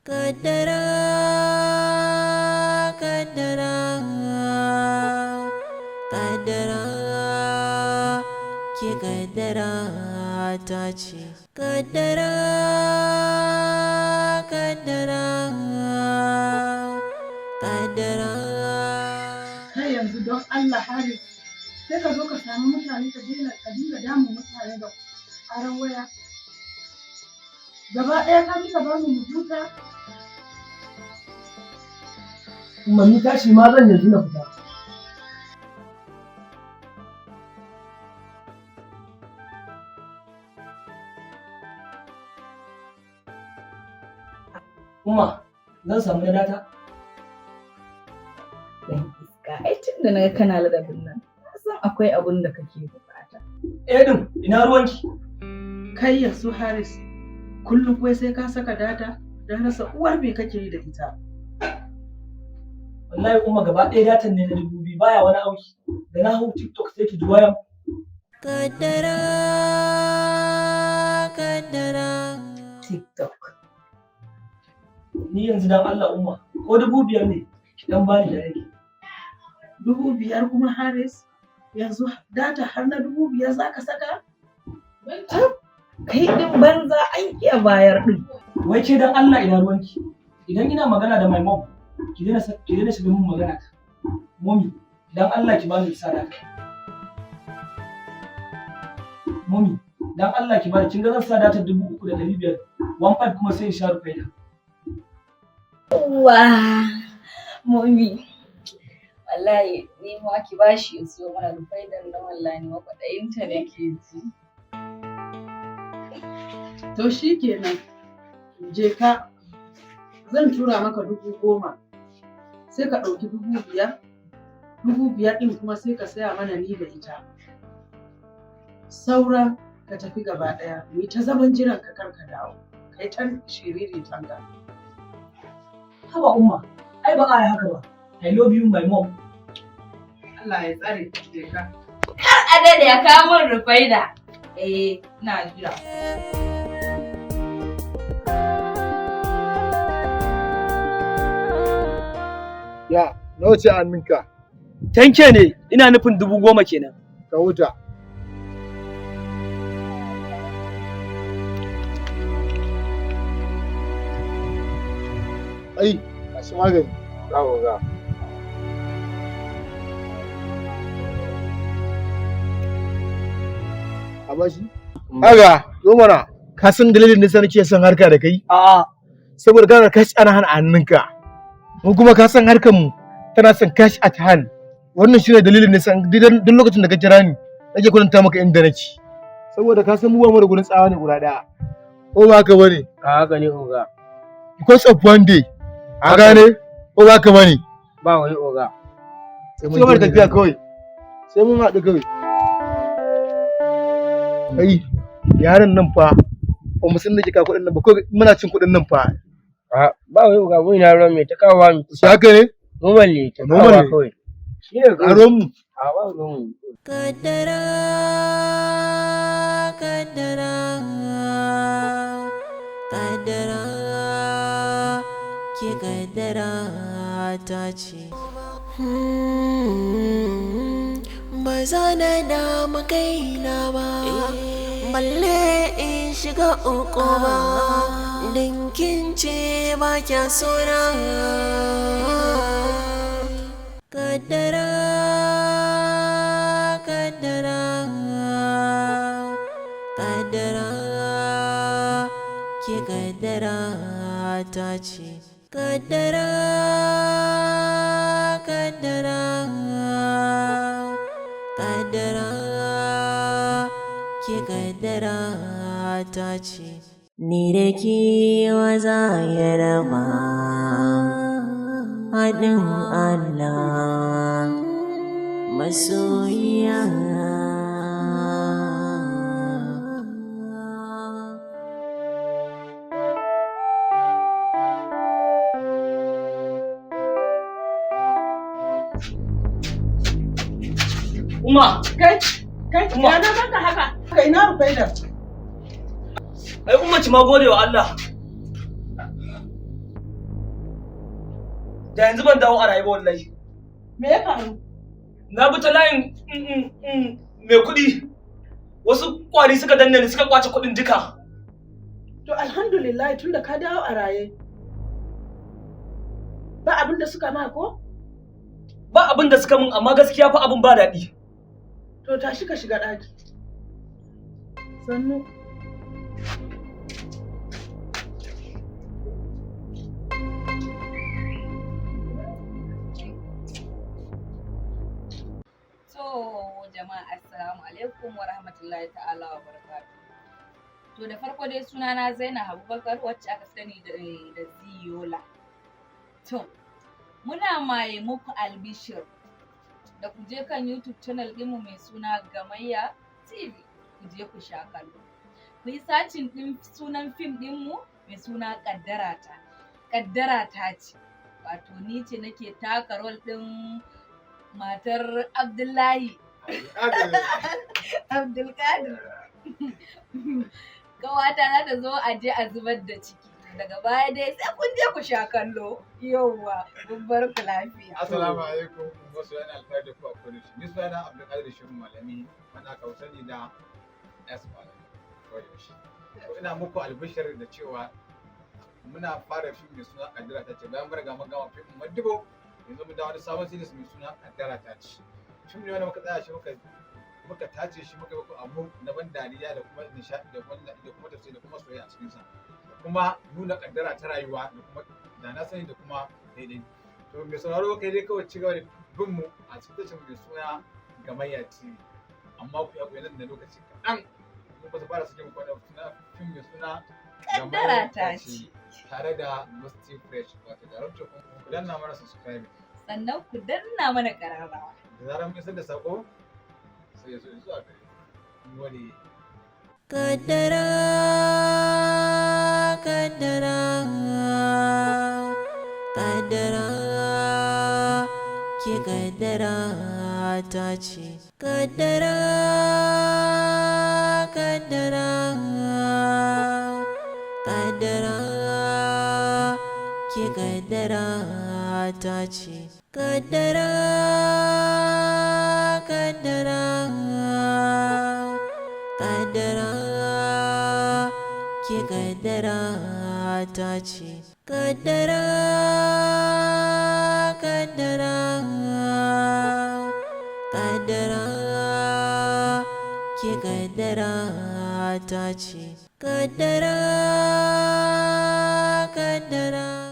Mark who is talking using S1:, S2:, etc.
S1: Kaddara, kaddara, kaddara, ke kaddara ta ce. Kaddara, kaddara, kaddara.
S2: Kai yanzu don Allah, Haris, sai ka zo ka sami mutane, ka daina, ka dinga damun mutane da ƙaran waya. Gaba ɗaya ka ka ba mu mu huta.
S3: Umma, ni tashi ma zan yanzu na fita. Umma, zan samu na data?
S4: Dan iska, ai tun da naga kana ladabin nan, na san akwai abun da kake bukata.
S3: Eh din, ina ruwanki?
S2: Kai yanzu Haris, kullum wai sai ka saka data don rasa uwar me kake yi da ita.
S3: Wallahi Umma, gaba ɗaya datan ne na 2000 baya wani auki. Da na hau TikTok sai ki ji wayan.
S1: Kaddara, kaddara.
S4: TikTok.
S3: Ni yanzu dan Allah Umma, ko 5000 ne ki dan bani da yake.
S2: 5000 kuma, Haris? Yanzu data har na 5000 za ka saka?
S4: Kai din banza, an iya bayar din.
S3: Wai ke dan Allah ina ruwanki? Idan ina magana da my mom, ki daina shiga min magana ta. Mommy, dan Allah ki bani sa data. Mommy, dan Allah ki bani, kin ga zan sa data 3500, 15 kuma sai in sha rufaida.
S4: Wa, mommy. Wallahi ni ma ki bashi ya siyo mana rufaidan nan, wallahi ni ma kwaɗayinta nake ji.
S2: To shi kenan, je ka, zan tura maka 10,000, sai ka ɗauki 5000, 5000 ɗin kuma sai ka saya mana ni da ita. Saura ka tafi gaba ɗaya, mu yi ta zaman jiran ka kar ka dawo, kai ta shiriri tanka.
S3: Haba Umma, ai ba a yi haka ba. I love you, my mom.
S2: Allah ya tsare, je ka.
S4: Har a daɗe ya kawo min rufaida. Eh, ina jira.
S5: Ya, nawa ce hannunka?
S3: 10K ne, ina nufin 10,000 kenan.
S5: Ka huta. Ai, masu magani. Za ga. A bashi? Aga, zo mana. Ka san dalilin da yasa nake son harka da kai?
S3: A'a.
S5: Saboda kana da cash ana hana a hannunka. Mu kuma ka san harkar mu tana son cash at hand. Wannan shine dalilin da yasa duk lokacin da ka kira ni nake kwatanta maka inda nake. Saboda ka san mu ba mu da gurin tsawa ne guda ɗaya. Ko ba haka bane?
S6: A haka ne, oga.
S5: Because of one day. A gane? Ko ba haka bane?
S6: Ba wani, oga.
S5: Sai mun gaba da tafiya kawai. Sai mun haɗu kawai. Kai, yaron nan fa ba mu san da ke ka kuɗin nan ba, ko muna cin kuɗin nan fa.
S6: A ba wani, oga, mu ina ruwan mai ta kawo mu.
S5: Shi haka ne?
S6: Normal ne ta
S5: Normal
S6: kawo
S5: ne.
S6: kawai. Shi ne
S5: A
S6: kawai.
S5: ruwan mu.
S6: A ba ruwan mu.
S1: Kaddara, kaddara, kaddara, ke kaddara ta ce. Ba za na damu kaina ba, balle in shiga uku ba, don kin ce ba kya sona. Kaddara, kaddara, kaddara, ke kaddara ta ce. Kaddara, kaddara, kaddara, ke kaddara ta ce. Ni da ke wa za ya raba haɗin Allah masoyiya.
S3: Umma,
S2: Kai, kai,
S3: Umma.
S2: ya na ganka haka? Kai, ina rufaidar?
S3: Ai Umma, ki ma gode wa Allah. Da yanzu ban dawo a rayuwa wallahi.
S2: Me ya faru?
S3: Na bi ta layin mai kuɗi. Wasu ƙwari suka danne ni suka kwace kuɗin duka.
S2: To alhamdulillah tunda ka dawo a raye. Ba abin da suka ma ko?
S3: Ba abin da suka min amma gaskiya fa abin ba daɗi.
S2: To tashi ka shiga ɗaki. Sannu.
S4: To jama'a assalamu alaikum wa rahmatullahi ta'ala wa barakatuh. To da farko dai sunana Zainab Abubakar wacce aka sani da Ziyola. To muna maye muku albishir da ku je kan YouTube channel ɗinmu mai suna Gamayya TV ku je ku sha kallo. Ku yi searching ɗin sunan fim ɗinmu mai suna Ƙaddara ta. Ƙaddara ta ce. Wato ni ce nake taka role ɗin matar Abdullahi Abdulkadir. Kawata za ta zo a je a zubar da ciki. Daga baya dai sai kun je ku sha kallo. Yauwa, mun bar ku lafiya.
S7: Assalamu alaikum, wasu yana alfahari da ku a kodayaushe. Ni sunana Abdulkadir Shehu Malami, wanda aka fi sani da S Malami kodayaushe. To ina muku albishir da cewa muna fara fim mai suna Kaddara ta ce bayan mun riga mun gama fim Madibo yanzu mun dawo wani sabon series mai suna Kaddara ta ce. Fim ne wanda muka tsaya shi muka tace shi muka muku abu na ban dariya da kuma nishaɗi da kuma tafsiri da kuma soyayya a cikinsa. Da kuma nuna kaddara ta rayuwa da kuma da na sani da kuma daidai. To mai sauraro kai dai kawai ci gaba da bin mu a cikin tashar mai suna Gamayya TV. Amma ku ya nan da lokaci kaɗan mun kusa fara sakin muku wannan suna fim mai suna
S4: Kaddara ta ce.
S7: Tare da Musti Fresh wato director ku danna mana subscribe.
S4: Sannan ku danna mana ƙararrawa.
S7: Da zarar mun isar da sako sai ya zo zuwa gare ku. Mun gode.
S1: Kaddara, kaddara, kaddara, ke kaddara ta ce. Kaddara, kaddara, kaddara, ke kaddara ta ce. Kaddara, kaddara, kaddara, ke kaddara ta ce. Kaddara, kaddara, kaddara, ke kaddara ta ce. Kaddara, kaddara.